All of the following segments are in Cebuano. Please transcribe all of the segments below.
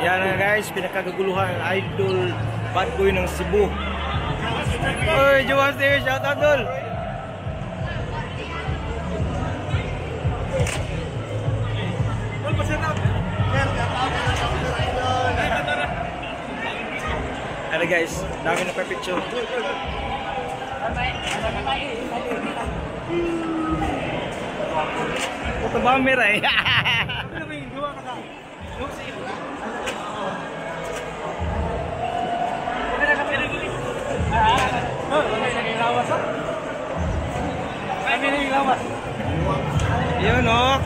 Yan na guys, pinakaguguluhan idol bad boy ng Cebu. Oy, Jowan TV, shout out dol. Ano guys, dami na pa picture. Ito ba mera eh? Yun oh,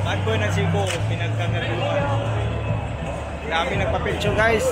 bad boy ng Cebu, pinagkaguluhan. Dami nagpa-picture guys.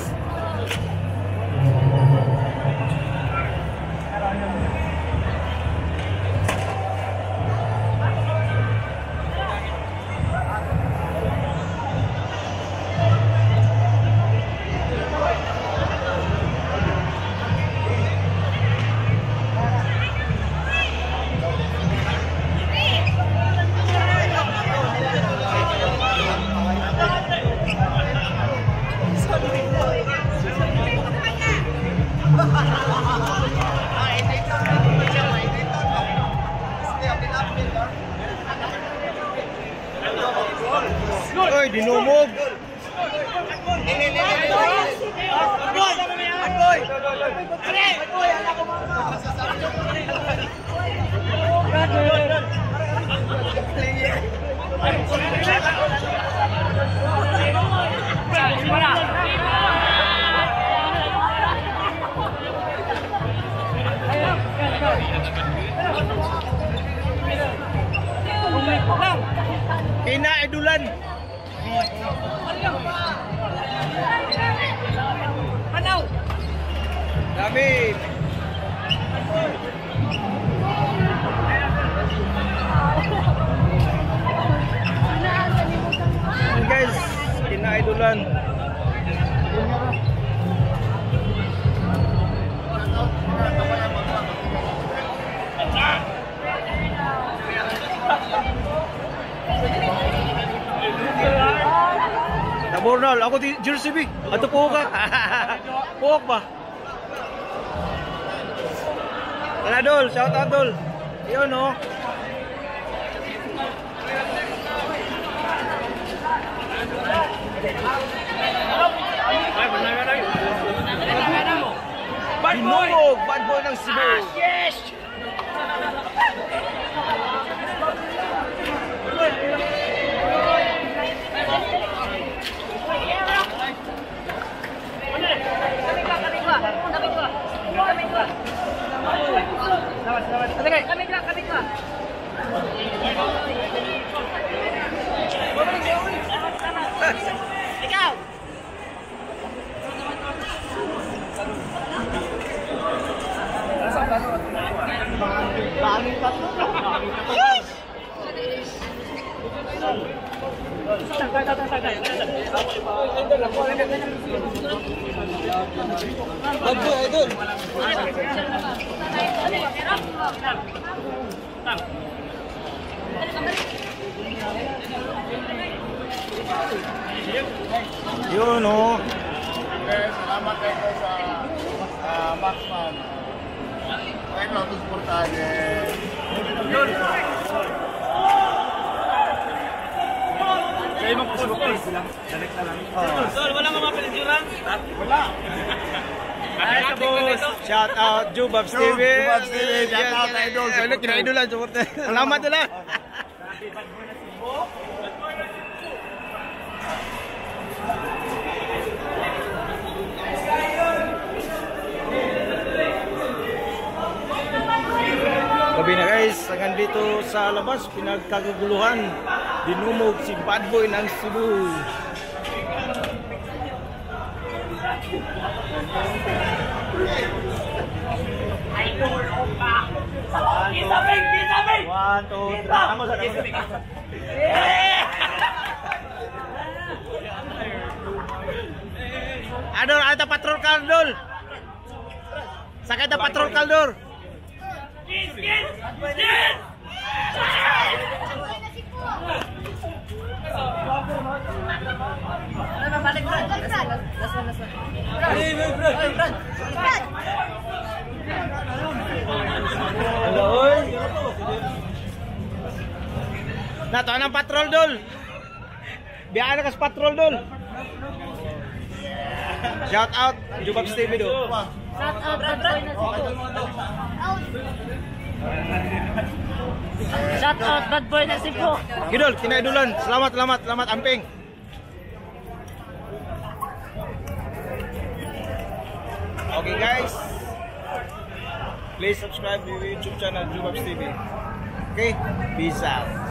Oy, dinumog. Kinaidulan. Panaw. Dami. Ayan guys, kinaidulan. Tabornal, ako di Jersey B. Ato po ka. Puok ba? Tara dol, shout out dol. Yun oh. Binumog, bad boy ng Cebu. Yes! Kami dua. Ikaw. Bad boy idol. Yun oh. Okay, salamat kayo sa Maxman. Kayo na ito suportahan eh. Kayo mag-Facebook page lang. Direct na lang. Tol, wala ka mga pinagjuran? Wala. Shout out Jubabs TV. Jubabs TV. Shout out idol. Ano, kinaidolan. Support. Salamat nila. Gabi na guys, hanggang dito sa labas, pinagkaguguluhan. Dinumog si bad boy ng Cebu. Idol ka. Isabing, isabing! 1, 2, 3. Ako sa Adol, ata patrol kaldol. Sakay ta patrol kaldor. Yes, yes! Yes! Nato ang patrol, dol. Biyaan na kas patrol, dol. Shout out Jubabs TV do. Shout out, bad boy na Cebu. Shout out, bad boy na Cebu. Gidol, kinaidulan. Salamat, salamat, salamat amping. Okay guys. Please subscribe to my YouTube channel Jubabs TV. Okay? Peace out.